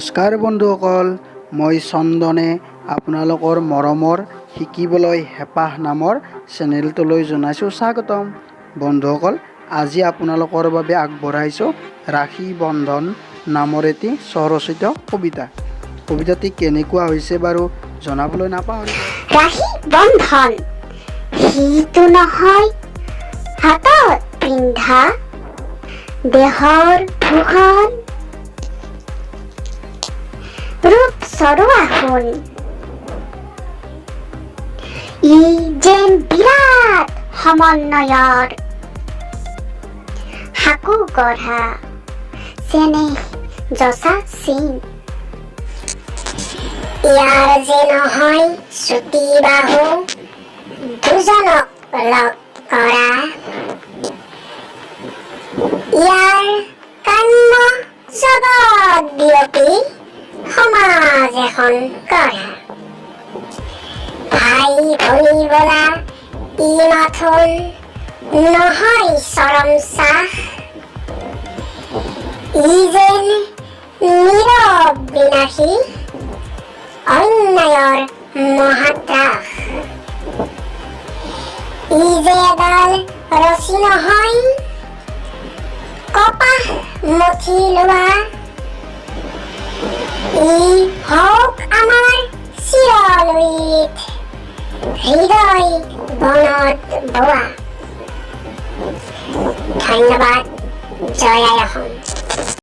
নমস্কাৰ বন্ধুসকল, মই চন্দনে আপোনালোকৰ মৰমৰ শিকিবলৈ হেঁপাহ নামৰ চেনেলটোলৈ জনাইছোঁ স্বাগতম। বন্ধুসকল, আজি আপোনালোকৰ বাবে আগবঢ়াইছোঁ ৰাখী বন্ধন নামৰ এটি স্বৰচিত কবিতা। কবিতাটি কেনেকুৱা হৈছে বাৰু জনাবলৈ নাপাহৰিব। ৰাখী বন্ধন সিটো নহয় হাতত পিন্ধা দেহৰ ভূষণ, ৰূপ চৰোৱা সোণ। ই যেন বিৰাট সমন্বয়ৰ সাঁকো গঢ়া চেনেহ যঁচা চিন। ইয়াৰ যে নহয় চুটি বাহু দুজনক লগ কৰা, ইয়াৰ কাম্য জগত বিয়পি সমাজ এখন গঢ়া। ভাই ভনী বোলা ই মাথোন নহয় চৰম চাহ, ই যেন নীৰৱ বিনাশী অন্যায়ৰ মহাত্ৰাস। ই যে এডাল ৰছী নহয় কপাহ মথি লোৱা, ই হওক আমাৰ চিৰলুইত হৃদয় বনত বোৱা। ধন্যবাদ। জয় আই অসম।